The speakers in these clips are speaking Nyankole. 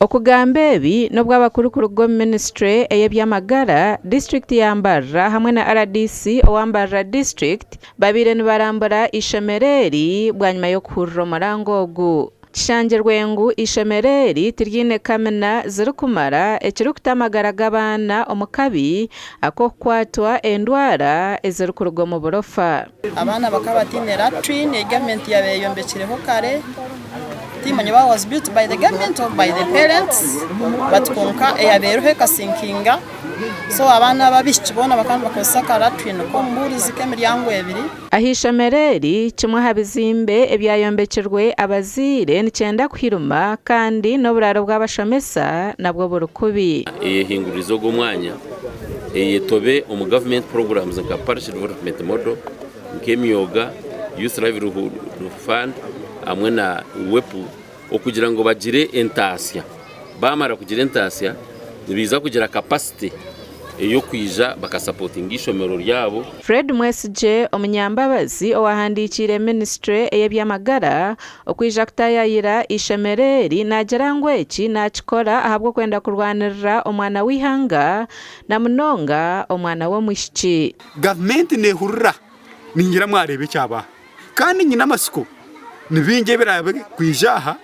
Okugamba ebi n'obu abakuru kuruga omu minisiture ey'eby'amagara, disiturikiti ya Mbarara hamwe na rdc owa Mbarara disiturikiti babaire nibarambura eishomero eri bwanyima y'okuhurira omuranga ogu. Kishangirwe ngu eishomero eri tiryine kamina zirikumara ekirikuta amagara g'abaana omu kabi ak'okukwatwa endwara ezirikuruga omu burofa. Abaana bakaba bataine latrine ei gavumenti yaabaire eyombekireho kare. Timanya oba was built by the government or by the parents but kwonka eyabaire eriho ekasinkinga so abaana b'abaishiki boona bakaba nibakozesa aka latrine k'omubuurizi k'emiryango ebiri. Aha ishomero eri, kimwe aha bizimbe ebyayombekirwe abazaire nikyenda kuhirima kandi n'oburaaro bw'abashomesa nabwo buri kubi. Eyehinguririze ogwo omwanya, eyetobe omu gavumenti programs nka Parish Development Model, nk'emyoga, Youth Livelihood Fund hamwe na WEPU okugira ngu bagire entaasya. Baamara kugira entaasya, nibaija kugira capacity ey'okwija bakasapotinga eishomero ryabo. Fred Mwesigye, omunyambabazi owahandiikiire minisiture ey'eby'amagara okwija kutaayayira eishomero eri naagira ngu eki naakikora ahabw'okwenda kurwanirira omwana w'eihanga na munonga omwana w'omwishiki. Gavumenti neehurira ningira mwareeba ekyabaho. Kandi nyine amatsiko ni baingi ebiraabe kwija aha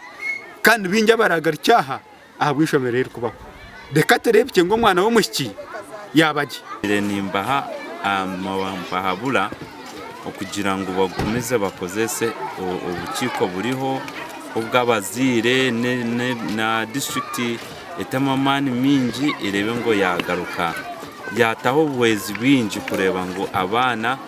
kandi ni baingi abaraagarukye aha ahabw'eishomero eririkubaho. Reka tureebekye ngu omwana w'omwishiki yaaba gye. Nimbaha mbahabura okugira ngu bagumize bakozese obukiiko buriho obw'abazaire na disiturikiti etemu amaani maingi ereebe ngu yagaruka yataho obuhwezi bwingi kureeba ngu abaana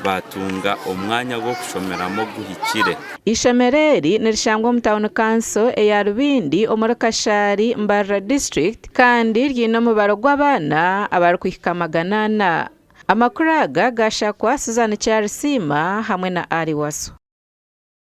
baatunga omwanya gw'okushomeramu oguhikire. Eishomero eri nirishangwa omu tauni kanso eya Rubindi omuri Kashari, Mbarara disiturikiti kandi ryine omubaro gw'abaana abarikuhika 400. Amakuru aga gashakwa Susan Kyarisiima hamwe na Ali Wasswa.